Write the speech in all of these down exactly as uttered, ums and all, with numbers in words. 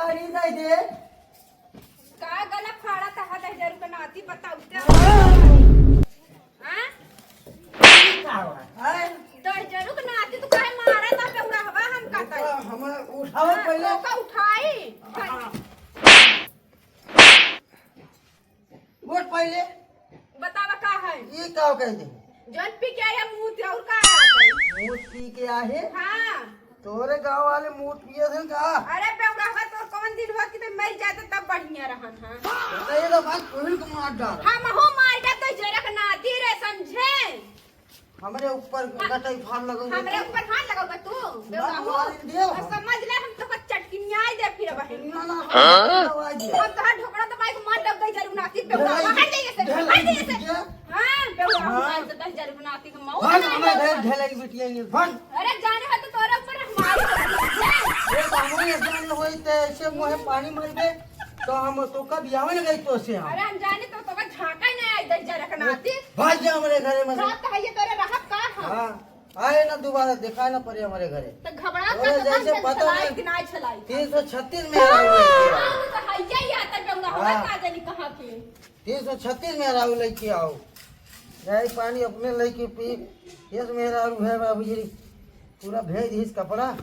अरे नहीं दे। का गला फाड़ा था, दहिजरू के नाती बताऊ ते। हाँ? का हुआ? हैं? दहिजरू के नाती तू काहे मारा था, बेउरा हवा हम का ताई? हम उठाओ हाँ, पहले। तो का उठाई? हाँ। उठ पहले। बतावा का है? ये का कह दे? जौन पी के आया मूत, और का है? मूत पी के आहे? हाँ। तोरे गाँव वाले मूत पिए थे का? अरे बेवड़ावा, तोर कौन दिन हुआ कि ते मर जाते तब बढ़िया रहन, हाँ। तो ये तो बात कोहिल को मार डाल। हम हो मार डाल तो जरक नाती रे, समझे? हमरे ऊपर हाँ। गटई फाड़ लगो। हमरे ऊपर हाथ लगाओगा तू? ना, बेवड़ावा। मार दियो। और समझ ले, हम तो चटकिनियाई दे फिर बहिन। ना, ना, हाँ? हम तो हाथ ढोकड़ा दबाई के मार दब दे जरूर नाती पे। ढेलाई, हट जाइए से, ढेलाई हट जाइए से। बिटिया। हाँ, बेवड़ा हाँ। हमारे तो दस हजार रुपये नाती के मौत भाग, नहीं हमारे है। घर ढेलाई बिटिया ये, भाग। अरे जाने है तो तोरे ऊपर हमारी ए, बाबू, ये जाने होई तो ऐसे मुँहे पानी मार दे, तो हम तो कब आवे न गई तो से हम। अरे हम जाने तो, तो का झांका नहीं आई दस हजार के नाती। भाग जा हमारे घरे में से। रात का है ये तोरे रहब का हम? हाँ। आए ना दोबारा, दिखाए ना पड़े हमारे घरे। तो घबरा अरे, का तो जैसे हम पता चलाई नहीं। कि ना चलाई। तीन सौ छत्तीस में आ रहा हूँ। हाँ, वो तो है ही आता बेवड़ा, हाँ। का जानी कहाँ के। तीन सौ छत्तीस में आ रहा हूँ, लेके आओ। जाए पानी अपने लेके पी। ये तो मेरा आलू है बाबू जी, पूरा भेज दीस कपड़ा।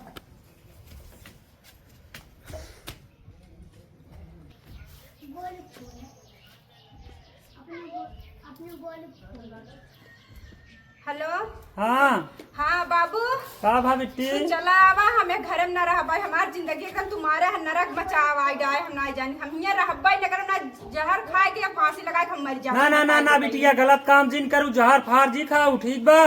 हेलो। हाँ। हाँ बाबू। का भा बिट्टी? तू चला आवा, हमें घर में ना रहबा, हमार जिंदगी एकदम तुम्हारे है, नरक मचावा आई जाए, हम ना जानी, हम हियां रहबा ही ना करब, ना जहर खाए के या फांसी लगाए के हम मर जाब। ना, ना, ना, ना, बिटिया, गलत काम जिन करू, जहर फार जी खाऊ, ठीक बा?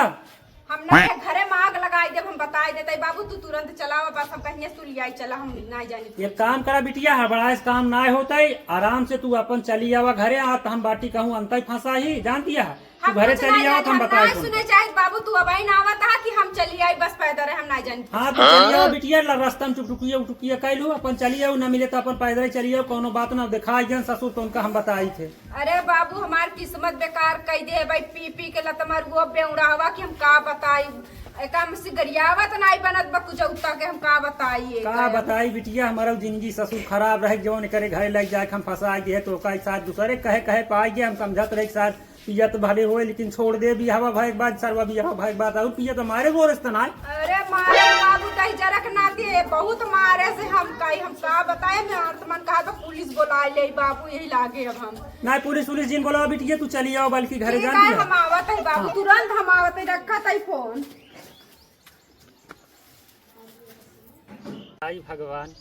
हम ना के घरे में आग लगाई देब, हम बताई देते बाबू, तू तुरंत चलावा, बस हम कहीं सुलियाई चला, हम ना जानी। एक काम करा बिटिया, हड़बड़ाए से काम ना होता है, आराम से तू अपन चली आवा घरे, आ त हम बाटी कहूँ अंतई फंसा ही, जान दिया। तू हम घरे कुछ चली नहीं आवत, हम जानी, बताए ना तुमको। सुने चाहिए बाबू, तू अबही ना आवत हा कि हम चली आई, बस पैदल है, हम ना जानी। हाँ, तू चली आवा बिटिया, ल-, रास्ता में टुकटुकिया उटुकिया कह लू, अपन चली आऊ, ना मिले तो अपन पैदल ही चली आऊ, कौनो बात ना, दिखाई जन ससुर तो उनका हम बताई थे। अरे बाबू, हमार किस्मत बेकार कई दे भाई, पी पी के लत मार वो बेउड़ावा कि हम का बताई, एका हमसे गरियावत नाई बनत बा कुछ उत्ता के हम का बताई, का एका। बताई बिटिया, हमारा जिंदगी ससुर खराब रहे, जौन करे घरे लग जाए, हम फंसा गए तो का साथ दूसरे कहे कहे पाई गए, हम समझत रहे साथ पियत भले होए, लेकिन छोड़ दे बियाहवा भए के बाद, सरवा बियाहवा भए के बाद, और पियत हमारे गोरस त नाय। अरे मारे बाबू, दही जरक ना दे, बहुत मारे से हम काई, हम का बताए, मैं अंत मन कहा तो पुलिस बोला ले बाबू, यही लागे अब हम। ना, पुलिस उलिस जिन बोलावा बिटिया, तू चली आवा बल्कि घरे ठीक जान है, दिया। हम आवत है बाबू, हाँ। तुरंत हम आवत है, रखत है फोन। आई भगवान,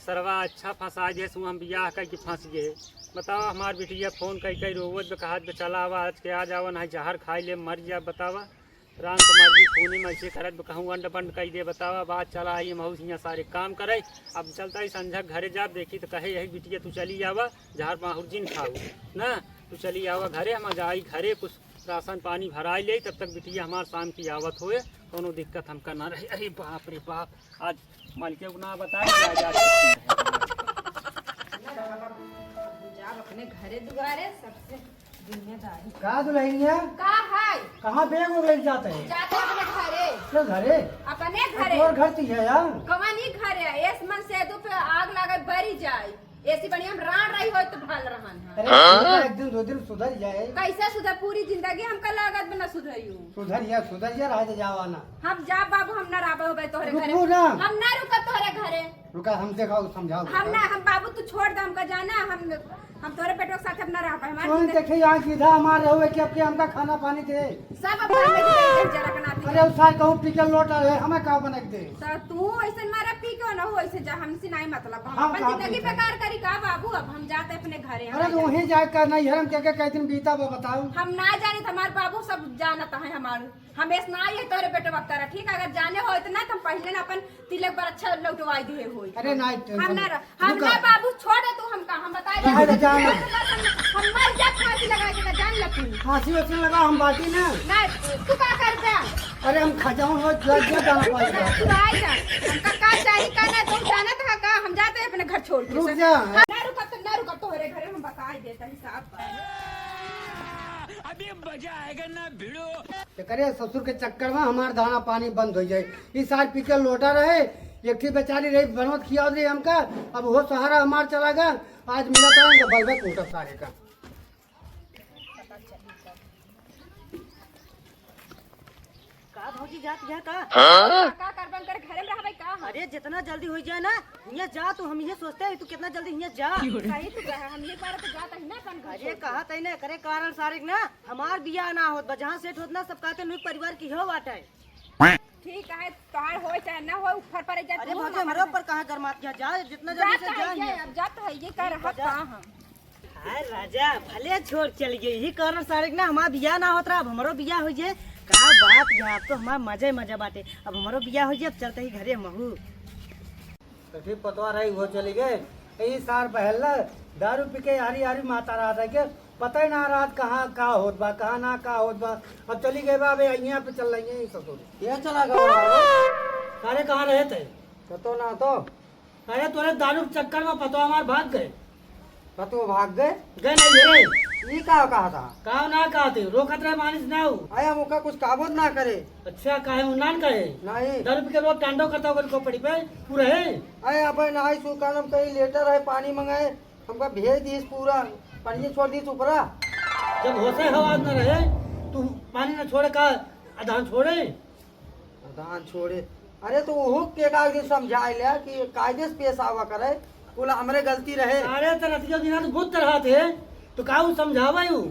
सरवा अच्छा फंसा दे सु, हम बियाह कई के फंस गए। बतावा, हमार बिटिया फोन कई कई रोवत बा, कहत बा, "चला आवा, आज के आ जावा, नहीं जहर खाई ले, मर जा।" बतावा, राम कुमार जी फोने में ऐसे करत बा, कहूँ अंड बंड कई दे। बतावा, बात चला आई, हम हियाँ सारे काम करे। अब चलता ही संझा घरे जाब, देखी तो कहे, "यही बिटिया तू चली आवा, जहर माहुर जिन खाऊ ना, तू चली आवा घरे, हम जाई घरे कुछ राशन पानी भराई ले, तब तक बिटिया हमार शाम की आवत होए, कौनो दिक्कत हमका ना रहे।" अरे बाप रे बाप, आज मालिक को ना बताए, क्या जा सकते हैं। जाब अपने घरे दुआरे, सबसे जिम्मेदारी। का दुल्हनिया? का है? कहाँ बैग उग लेके जाते हैं? जाते अपने घरे। अपने घरे? अपने घरे। तोर घर तो है यार। कमानी घर है, एस मन से दो पे आग लगे बरी जाए। ऐसी बढ़िया हम रान रही होई तो भल रहन है। अरे, हाँ? एक दिन दो दिन सुधर जाए। कैसे सुधर? पूरी जिंदगी हमका लागत बा ना सुधरियो। सुधर जा, सुधर जा, रह जा, जावा ना। हम जा बाबू, हम ना रहबे होबे तोहरे घरे। रुको ना। हम ना रुकब तोहरे घरे। रुका, हम देखा, समझाओ। हम ना, हम बाबू तू छोड़ दे हमका जाना, हम, हम तोहरे बेटवा के साथ अब ना रहबे। हमार कौन जिंदगी देखे यहाँ सीधा हमार रहुए कि अब के हमका खाना पानी दे। सब अपन में दे दे जरा के नाती। अरे, उ सार कहूँ पी के लौट आए, हमें का बने के दे? तो तू ऐसे मारा पी के ना हो, ऐसे जा, हमसे नहीं मतलब। हम हम अपन कहाँ जिंदगी पीते हैं? बेकार करी का बाबू? अब हम जाते अपने घरे, हम अरे, तो नहीं वहीं जाए का नहीं, हरम के, के कई दिन बीता बा, बताओ। हम ना जाने तो हमार बाबू सब जानत है हमार। हम ऐसे ना ये तोरे बेटवा करा, ठीक है? अगर जाने हो इतना तो हम पहले ना अपन तिलक पर अच्छा लौटवाई दिए होई। अरे, नहीं, हम ना रह-, हम रुका। ना बाबू, छोड़ दे तू हमका, हम बताए रहे दे, जाना। हम मर जा फांसी लगा के, जान ले तू। फांसी वासी लगा, हम बाटी ना। ना, तू का कर दे? अरे, हम खजाऊं हो, लग जा, जाना पड़ेगा। तू आ जा। हमका का चाही, का ना, तू जानत है का? हम जाते हैं अपने घर छोड़ के। रुक जा। हम ना रुकब तो ना रुकब, तोहरे घरे हम बताए देते हैं साहब। अभी मजा आएगा ना भिड़ो। एकरे ससुर के चक्कर में हमार दाना पानी बंद हो जाए। ई सार पी के लोटा रहे, एक ठे बेचारी रही, बनवत खियावत रही हमका, अब वो सहारा हमार चला गया। आज मिला था इनका बलबे कूटब सारे का। का भौजी जात गया का? हाँ? का करबन कर घरे में रहबे का हम? अरे जितना जल्दी हो जाए ना, हियाँ जा तू, हम ये सोचते हैं तू कितना जल्दी हियाँ जा। सही तू कहे, हम ये बार तो जात ही ना अपन घर अरे छोड़ के। कहा तई ना, करे कारण सारिक ना, हमार बियाह ना होत बा, जहाँ सेट होत ना सब कहते नुई परिवार की हो बाटे। ठीक है, तोहार होए चाहे ना होए, ऊपर परे जाए, अरे तू भौजी, हमारे हमरे ऊपर कहाँ गरमात गया? जा, जितना जल्दी जात से है जा ये, हियाँ। अब जात है ये, कर ठीक बा, रहा जा। कहाँ हम? हाय राजा, भले छोड़ चल गए, यही कारण सारे के ना हमार बियाह ना होत रहा, अब हमरो बियाह हो जाए। का बात है, अब तो हमार मजा ही मजा बाटे। अब हमरो बियाह हो जाए, अब चलते ही घरे महू। तो ठीक पतवा रही, वो चली गए। ई सार बहल्ला दारू पी के यारी यारी माता रहा था के पता ही ना रात कहाँ का होत बा, कहाँ ना का होत बा। अब चली गए बा, अबे यहाँ पे चल रही है ससुर। ये चला गया बा? सारे कहाँ रहे थे? पतो ना तो। अरे तोरे दारू के चक्कर में पतवा हमार भाग गए। पतवा भाग गए? गए नहीं रे। ई का कहा था? का ना कहा थे, रोकत रहे मानिस ना हो। अरे हम ओका कुछ काबूत ना करे। अच्छा, काहे उन्नान का है? नहीं। दारू पी के रोज टांडो करता होगा खोपड़ी पे, पूरा है? अरे अबे ना आई सुकानम कहीं लेटर है, पानी मंगाए, हमका भेज दीस पूरा, पानी छोड़ दीस ऊपरा। जब होशे हवास न रहे, तू पानी न छोड़े का, अधान छोड़े? अधान छोड़े? अरे तो ओहू के एक आध दिन समझाए लिया कि कायदे से पेश आवा करे, कुल हमरे गलती रहे। अरे तो रतिया दिन तो बहुत तरह थे, तो का ऊ समझावा ही ऊ?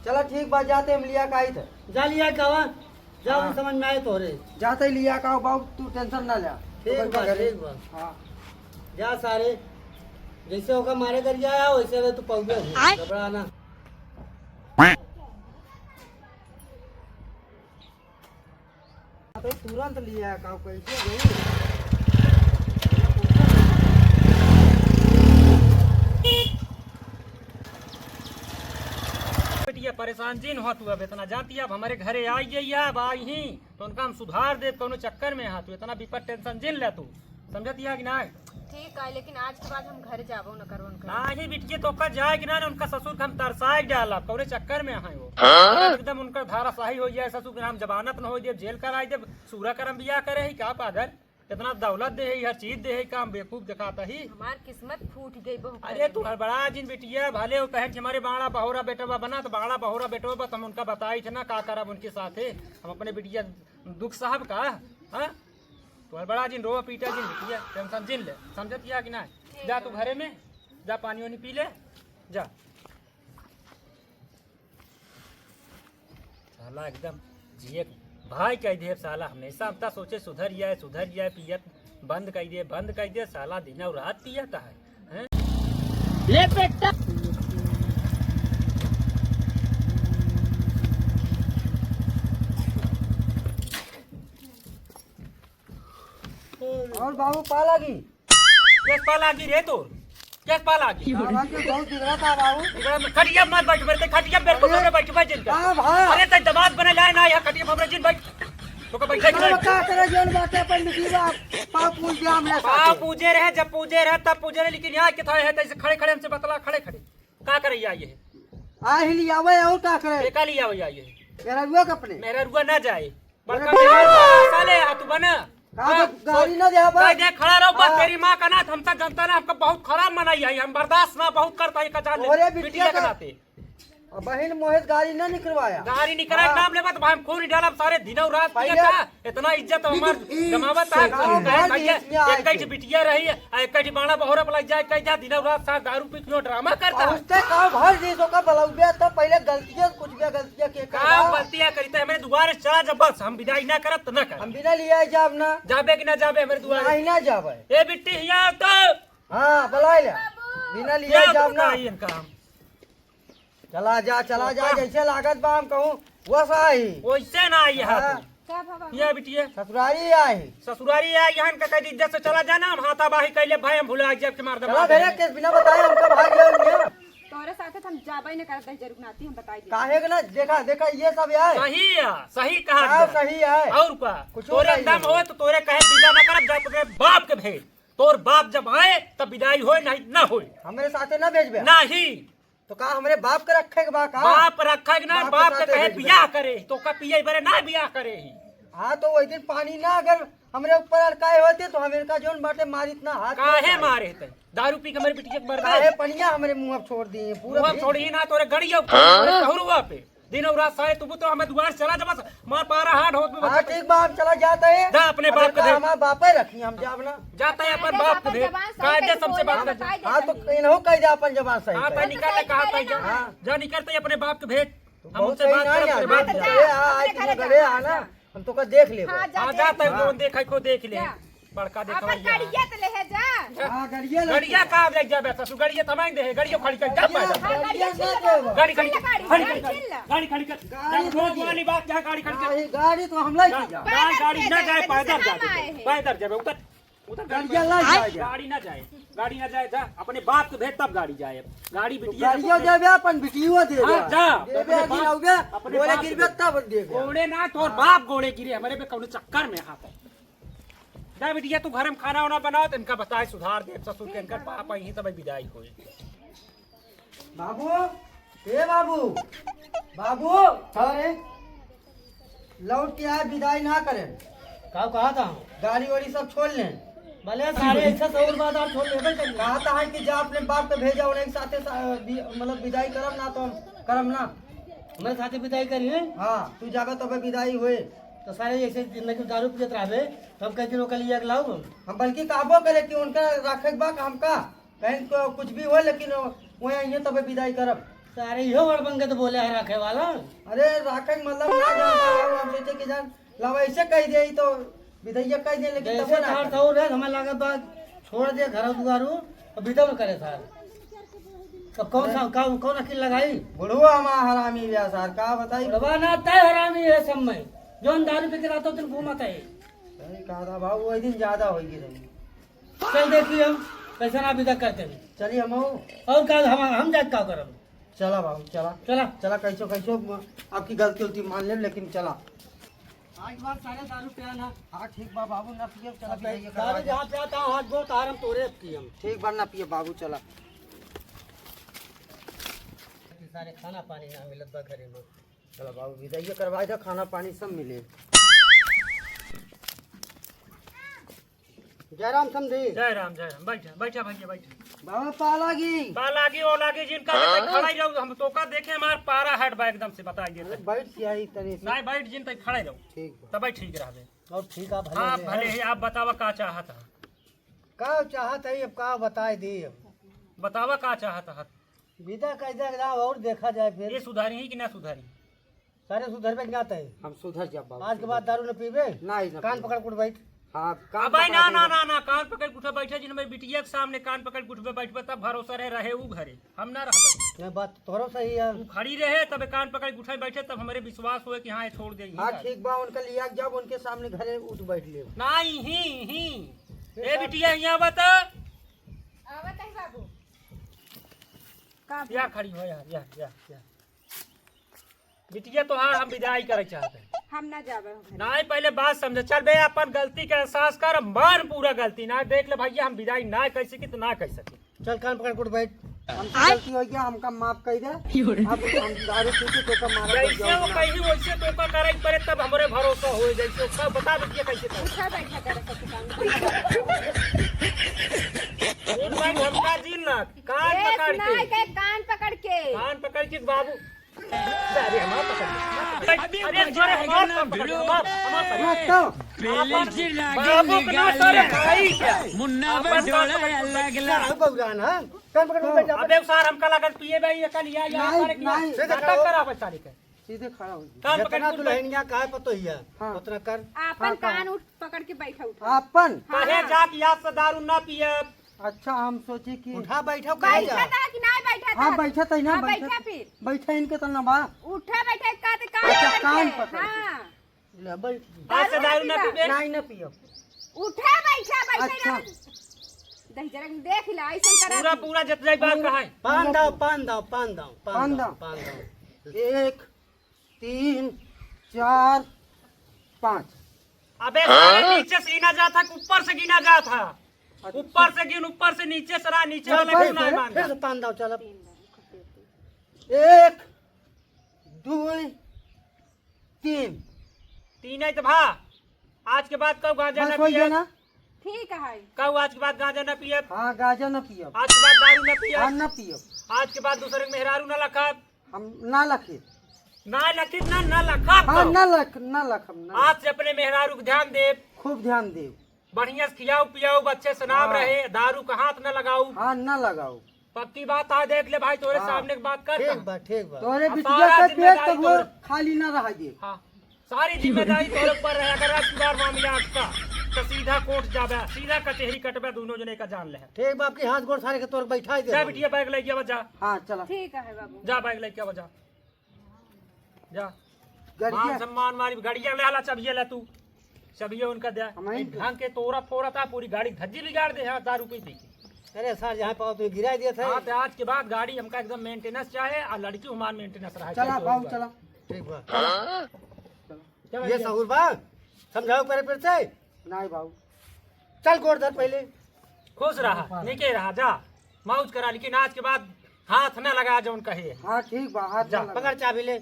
चला ठीक बा, जाते हम लिया का आई थे। जा लिया का आवा। जा, हाँ। समझ में आए तोहरे। जाते ही लिया का बाबू, तू टेंशन ना ले। ठीक तो बा, घर ठीक बा। हाँ। जा सारे, जैसे होगा मारे घर आया, वैसे वे तू पहुँचे हो। आय। घबरा ना। अबे तुरंत लिया का, कैसे गई? बिटिया परेशान जिन हो तू, अब इतना जानती है, अब हमरे घरे आई गई है, अब आई ही। तो उनका हम सुधार देब, कौनो चक्कर में हा तू, इतना विपद टेंशन जिन ले तू, समझतिया कि नाहीं? ठीक है, लेकिन आज के बाद हम घर जाबो न करबो उनका। नाहीं बिटिया, तो का जाए कि ना, उनका ससुर के हम तरसाए के डालब, कौने चक्कर में है वो? हाँ? एकदम उनका धाराशाही हो जाए, ससुर के नाम जमानत न हो दे, जेल कराई दे, सूरा करम बियाह करे ही का पागल? इतना दौलत दे है, हर चीज दे है, काम बेवकूफ दिखाता ही। हमार किस्मत फूट गई बहुत अरे पहले। तू हड़बड़ा जिन बिटिया, भले वो कहे कि हमारे बाड़ा बहोरा बेटवा बना, तो बाड़ा बहोरा बेटवा बा, तो हम उनका बताई थे ना का करब उनके साथे, हम अपने बिटिया दुख साहब का, हाँ? तू हड़बड़ा जिन, रोवा पीटा जिन बिटिया, टेंशन जिन ले, समझतिया कि ना? ठीक जा है। तू घरे में, जा पानी वानी पी ले, जा। साला एकदम जिए भाई कह दे साला, हमेशा हम ता सोचे सुधर जाए, सुधर जाए, पियत बंद कर दे, बंद कर दे, साला दिन और रात पियत है, हैं? ले बेटा। और बाबू पा लागी? केस पा लागी रे तोर? केस पा लागी? बाबा के बहुत बिगड़ा था बाबू। बिगड़ा में खटिया मत बैठ, मेरे खटिया मेरे को अरे, सामने बैठ, बैठ जिनका। हाँ भाई। अरे तै दमाद बने लाए ना यहाँ खटिया पर जिन बैठ। तो का बैठे बाबा बैठ। का करे जौन बाटे अपन लिखी बा, पाँव पूज दिया हमने पाँव साथे। पूजे रहे, जब पूजे रहे तब पूजे रहे, लेकिन यहाँ के था है तैसे खड़े खड़े हमसे बतला, खड़े खड़े। का करे ये? आ ही लियावे और का करे? बेका लियावे ये? मेहररुआ के अपने। मेहररुआ ना जाए। बड़का अरे मेहमान बा, साले, आ तू बना। का हाँ, बा-, गाड़ी ना दे बा। कह दे, खड़ा रहो, बस हाँ। तेरी माँ का ना, हम तक जनता ना, हमका बहुत खराब मनाई है, हम बर्दाश्त ना बहुत करता है, कचाल अरे बिटिया बिटिया के का नाते। अब बहिन मोहित गाड़ी ना निकलवाया। गाड़ी निकला हाँ। नाम लेबा तो भाई हम खून ही डालब, सारे दिनों रात पहले किया था, इतना इज्जत हमार ई तो, ई गमावत है, शैतान कहे मार भैया, दिए इसमें आए एक ही थे। बिटिया रही है, आ, एक ही बाणा बहोरा पर लग जाए, कह जा, दिनों रात साथ दारू पी के ड्रामा करता है। पहुँचते का भर दी, तो का बलौबे तो पहले गलतियाँ, कुछ भी गलतियाँ के का करबा? गलतियाँ करी तो हमारे दुआरे चला जा, बस हम विदाई ना करब तो ना करब। हम बिना लिए जाब ना। जाबे कि ना जाबे हमारे दुआरे? नहीं ना जाबे। ए बिट्टी हिया तो। हाँ, बुलाए ले। बिना लिए या जाब तो ना। नहीं इनका हम। चला जा, चला जा, ओका। जैसे लागत बा हम कहूँ, वैसा ही। वैसे ना आई है हाँ। तू। का बाबा? ये बिटिया। ससुरारी आई। ससुरारी आई, यहाँ इनका कह दी, इज्जत से चला जाना, हम हाथाबाही कैले भाई, हम भुला जाब के मार दे, चला मार दे। भैया, केस बिना बताए हमका भाग गया उनके। तोरे साथे तो हम जाबे न करत दही जरूर नाती, हम बताई दे। काहे के ना, देखा, देखा, ये सब है। सही है, सही कहा हाँ, एकदम। सही है। और का? कुछ तोरे सही अंदर नहीं। हो तो तोरे कहे विदा ना करब, जा तोरे बाप के भेज। तोर बाप जब आए तब विदाई होए, नहीं ना होए। हमरे साथे ना भेजबे? नहीं। तो का हमरे बाप के रखे के बा का? बाप रखे के ना, बाप के बाप के साथे कहे भेजबे। बियाह करे, तो का पिए बरे ना बियाह करे ही। हाँ, तो वही दिन पानी ना अगर हमरे ऊपर अड़काए होते तो हम इनका जौन बाटे मारित ना, हाथ काहे मारे थे? दारू पी के हमरे बिटिया के मर गए। काहे पनिया हमरे मुंह पे छोड़ दिए, पूरा मुंह पे छोड़ी ना, तोरे गड़िया ऊपर, तोरे सहुरुआ पे। दिन और रात सारे तू तो हमें दुआर चला जब मार पारा हार्ड होत में हाँ, ठीक बा, हम चला जाते हैं। जा अपने बाप के भेज। हमारे बापे रखी, हम जाब ना। जाता है अपन बाप के भेज। कायदे सबसे बात कर। हाँ, तो इन्हों कह दे अपन जबान सही हाँ, पे। तो निकल ले, कहा था जा। हाँ। जा निकल, तो अपने बाप के भेज। हम बहुत उनसे सही बात ना करब, यार। अपने बाप के ए, भेज। आ, आ, अपने तू घरे घरे जा। आ ना, हम तो का देख लेबो। हाँ, जा, हाँ, जा। जा, तब हाँ। जौन देखा को देख ले। जा। बड़का देखा अपन भैया। गाड़िया तो ले है जा। हाँ, गाड़िया ले गड़िया जा। कहाँ ले जाबे ससुर? गड़िया थमाइन दे, गड़िया खड़ी कर, जा गड़िया, पैदल। हाँ, गाड़िया गाड़ी खड़ी कर, ले गाड़ी। गाड़ी खड़ी कर, चिल्ला, गाड़ी खड़ी कर, चिल्ला। गाड़ी खड़ी कर। गाड़ी जब थोड़ी रोक है। वाली बात, जहाँ गाड़ी खड़ी कर। गाड़ी, गाड़ी तो हम ले जा। जा। गाड़ी, गाड़ी ना जाए, पैदल पैदल से जाबे, हम आए हैं। पैदल जाबे, उतर, उतर गाड़ी गाड़ी। ले जा, जा। गाड़ी ना जाए, गाड़ी ना जाए, जा, अपने बाप के भेज तब गाड़ी जाए। गाड़ी तो बिटिया गाड़ियों के देबे, अपन बिटियों देबे। हाँ, जा, देबे, अपने बाप, गिराओगे, अपने गोड़े बाप के गिरबे भेज। तब देबे। गोड़े ना, तोर हाँ। बाप गोड़े गिरे, हमरे पे कौनो चक्कर में हाथ है। जा बिटिया, तू घर में खाना वाना बनाओ, तो इनका बताए सुधार दे ससुर के, इनकर पापा यहीं तब विदाई होए। बाबू, ए बाबू, बाबू। का रे? लौट के आए, विदाई ना करें। का कहा था? गाड़ी वाड़ी सब छोड़ लें। भले सारे ऐसा सौर बाजार छोड़ लेबे करिए। कहा था है कि जा अपने बाप के भेजा, उन्हें साथे सा-, बि-, मतलब विदाई करब ना तो हम करब ना। हमारे साथे विदाई करिए। हाँ, तू जाबे तबे विदाई होए। तो सारे ऐसे जिंदगी में दारू पियत रहबे, तो हम कई दिन ओकर लिए लाओ। हम बल्कि कहबो करे कि उनका रखे के बा हमका। कहीं को कुछ भी हो, लेकिन वो यहाँ तबे विदाई करब। सारे इहो बड़ पंगत बोले है रखे वाला। अरे, रखे के मतलब ना जानता है, हम सोचे कि जान, लावा ऐसे कह दे, तो विदैया कह दे, लेकिन जैसे तबो ना तार करे। सौर है, हमें लागत बा, छोड़ दे घर दुआरू, और विदा में करे सार। तब कौन सा, कौन, कौन अकील लगाई? बुढ़वा हमारा हरामी बा सार, का बताई? बुढ़वा ना, तय हरामी है सब में, जौन दारू पी के रातों दिन घूमत है। सही कहा था बाबू, वही दिन ज्यादा होई रही। चल देखी हम कैसे ना विदा करते हैं। चलिए हम आओ। और का हम, हम जाके का करब? चला बाबू, चला। चला। चला, कैसो, कैसो म-, आपकी गलती उलती मान ले, लेकिन चला। आज के बाद सारे दारू पिया ना। हाँ, ठीक बा बाबू, ना पिए, चला, अब पिए, दारू जहाँ पिया था, हाथ बहुत आराम तोरे अब की हम। ठीक बा, ना पिए बाबू, चला। सारे खाना पानी ना मिलत बा घरे में। चला बाबू, विदाई करवाए दे, खाना पानी सब मिले। जय राम समधी। जय राम, जय राम। बैठा, बैठा भैया, बैठा। बाबा, पा लागी। पा लागी, ओ लागी, जिनका हाँ? खड़ा ही रहो, हम तो का देखे, हमार पारा हट बा एकदम से, बताई देते। अरे, बैठ के आई तनी से। नहीं, बैठ जिन तक खड़े रहो। ठीक बा। तब ठीक रहबे। और ठीक आप भले हाँ, रहे भले हैं। ही। आप बतावा का चाहत है? का चाहत है, अब का बताए दी अब? बतावा का चाहत है? विदा कैसे जाओ और देखा जाए फिर। ये सुधारी ही कि ना सुधारी? सारे सुधरबे के नाते। हम सुधर जाब बाबू, आज के बाद सुधर। दारू न पीबे। नहीं, ना कान पीबे। पकड़ के उठ बैठ। हाँ, कान अबे पकड़ ना, के ना, बैठ। ना, ना, कान पकड़ के उठे बैठे, जिन मेरे बिटिया के सामने कान पकड़ के उठबे बैठबे, तब भरोसा रहे, रहे ऊ घरे, हम ना रहबे। नहीं, बात तोहरो सही है। तू खड़ी रहे, तबे कान पकड़ के उठे बैठे, तब हमरे विश्वास होए कि हाँ, ये छोड़ दे, यहीं हाँ, जा। ठीक बा, उनका लिया के जाब, उनके सामने घरे उठ बैठ लेब। नहीं, ही, ही। फिर ए का? बिटिया, यहाँ बता। आवत है बाबू। का या खड़ी हो यार, या, या, या। बिटिया तोहार हम विदाई करे चाहते हैं। हम ना जाबे हम घरे। नाहीं, पहले बात समझे। चल बे, अपन गलती के एहसास कर, मान पूरा गलती। ना देख ले भैया, हम विदाई ना कह सकी तो ना कह सकी। चल कान पकड़ के उठ बैठ। हमसे आय। गलती हो गया, हमका माफ कर दे। अब हम दारू पी के तोका मारा जैसे वो कही वैसे तोका करे पड़े, तब हमरे भरोसा हो। जैसे वो बता दे कैसे करे। उठा बैठा करे सब काम। एक बार हमका दिन ना कान ए, पकड़ सुना के। के कान पकड़ के। कान पकड़ के बाबू। अरे हमार पकड़। अरे, अरे, अरे, हमार पकड़, हमार, हमार पकड़। हाँ, तो? बाबू के ना सारे भाई क्या? मुन्ना बजोड़ा लगला। हाँ, बबुरान, हाँ? कान पकड़ के बैठ जा। अबे सार हमका लगल पिए भाई, ये कल या, या नहीं, सारे की नहीं। नाटक करावे सारे के। सीधे खड़ा हो जा। कान पकड़ जितना के दुल्हनिया काहे पर तो हिया, हाँ। उतना कर। आपन हाँ, कान हाँ। उठ पकड़ के बैठा उठा। आपन? हाँ। कहे जात याद से दारू ना पिए। अच्छा, हम सोचे कि उठा बैठा कहे बैठा जा। था कि ना बैठा था? हाँ, बैठा था ही ना, हाँ, बैठा बैठा था। फिर। बैठा इनके तो ना बा। उठा बैठा का तो कान अच्छा, पकड़ कान के। पकड़ के। हाँ। ले, बैठ। आज से दारू ना पीबे? नहीं, ना पियो। उठा बैठा, बैठा अच्छा। ना। दही जरा देख ला, ऐसन करा पूरा, दी। पूरा जत जाई बात पूरा। कहाँ है? पान दाव, पान दाव, पान दाव, पान पान दाव, दाव। पान दाव। एक, तीन, चार, पाँच। अबे सारे नीचे से गिना जात है कि ऊपर से गिना जात है? ऊपर से गिन, ऊपर से नीचे से रहा, नीचे वाला क्यों ना फिर, मान फिर जा? से पान दाव चलब। एक, दुई, तीन। तीन है तो भा। आज के बाद कब गांजा बस ना हो गया पियब। ना। ठीक है। कब आज के बाद गांजा ना पियब। हाँ, गांजा ना पियब। आज के बाद दारू ना पियब। हाँ, ना पियब। आज के बाद दूसरे के मेहरारू ना लखब। हम ना लखी। ना लखी ना, ना लखब हाँ, कब। ना लख, ना लखब, ना। आज से अपने मेहरारू के ध्यान देब। खूब ध्यान देब। बढ़िया से खियाऊ पियाऊ, अच्छे से नाम हाँ। रहे, दारू का हाथ ना लगाऊ। हाँ, ना लगाऊ। पक्की बात है, देख ले भाई, तोरे हाँ। सामने की बात करता ठीक हूँ। बा, ठीक बा। तोरे अब बिटिया सारा का पेट जिम्मेदारी कबो तोरे खाली ना रहा दे। हाँ, सारी जिम्मेदारी तोरे ऊपर रहे। अगर अब की बार मामला अटका, तो सीधा कोर्ट जाबे, सीधा कचहरी कटबे, दोनों जने का जान ले। ठीक बा, आपकी हाथ गोड़ सारे के तोर बैठा ही दे जा बाबू। बिटिया, बैग लेके आवा जा। हाँ, चला। ठीक है बाबू। जा, बैग लेके आवा जा। जा। गड़िया। मान सम्मान मारी, गड़िया ले आला, चबिया ले तू। चबिया उनका दे। हम आई एक ढंग के तोरा फोरा था, पूरी गाड़ी धज्जी बिगाड़ दे, हाँ, दारू पी पी के। अरे सर, जहाँ पाओ तो गिरा दिया था। हाँ, तो आज के बाद गाड़ी हमका एकदम मेंटेनेंस चाहे, और लड़की हमार मेंटेनेंस रहे चला, चाहे बाबू, कोई चला। ठीक बा। चला, ये भैया। सहूर बा, समझाओ करे फिर से। नहीं बाबू। चल गोड़ धर पहले। खुश रहा, नीके रहा, जा। मौज करा, लेकिन आज के बाद हाथ ना लगा जौन कहे। हाँ, ठीक बा, हाथ जा। ना लगा। पकड़ चाबी ले।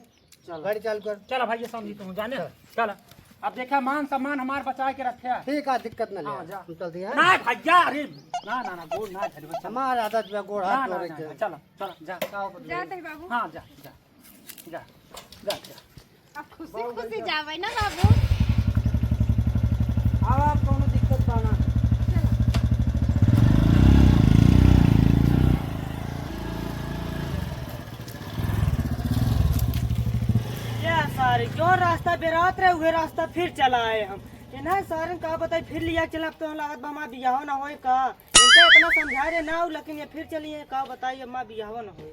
चल। गाड़ी चालू कर। चला भैया, समझी तू जाने। चल। चला। अब देखा, मान सम्मान हमार बचा के रखे। ठीक है, दिक्कत ना ले। हाँ, जा। हम चलते हैं। ना भैया, अरे, ना, ना, ना, गोड़ ना धरबे, चल। हमार आदत बा, गोड़ ना, हाथ ना, जोड़े ना, के। ना, चला, चला, जा। का हो बदले? जाते हैं बाबू। हाँ, जा, जा। जा, जा, जा। अब खुशी खुशी जावे ना बाबू। अब आप कौनो दिक्कत बा ना। ये सारे जो रास्ता बेरात रहे, उहे रास्ता फिर चला आए हम। ये ना सारे का बताई, फिर लिया चला, अब तो लागत बा हमार बियाह ना होए का। इनका इतना समझा रहे ना, लेकिन ये फिर चलिए, का बताई, हमार बियाह ना होए।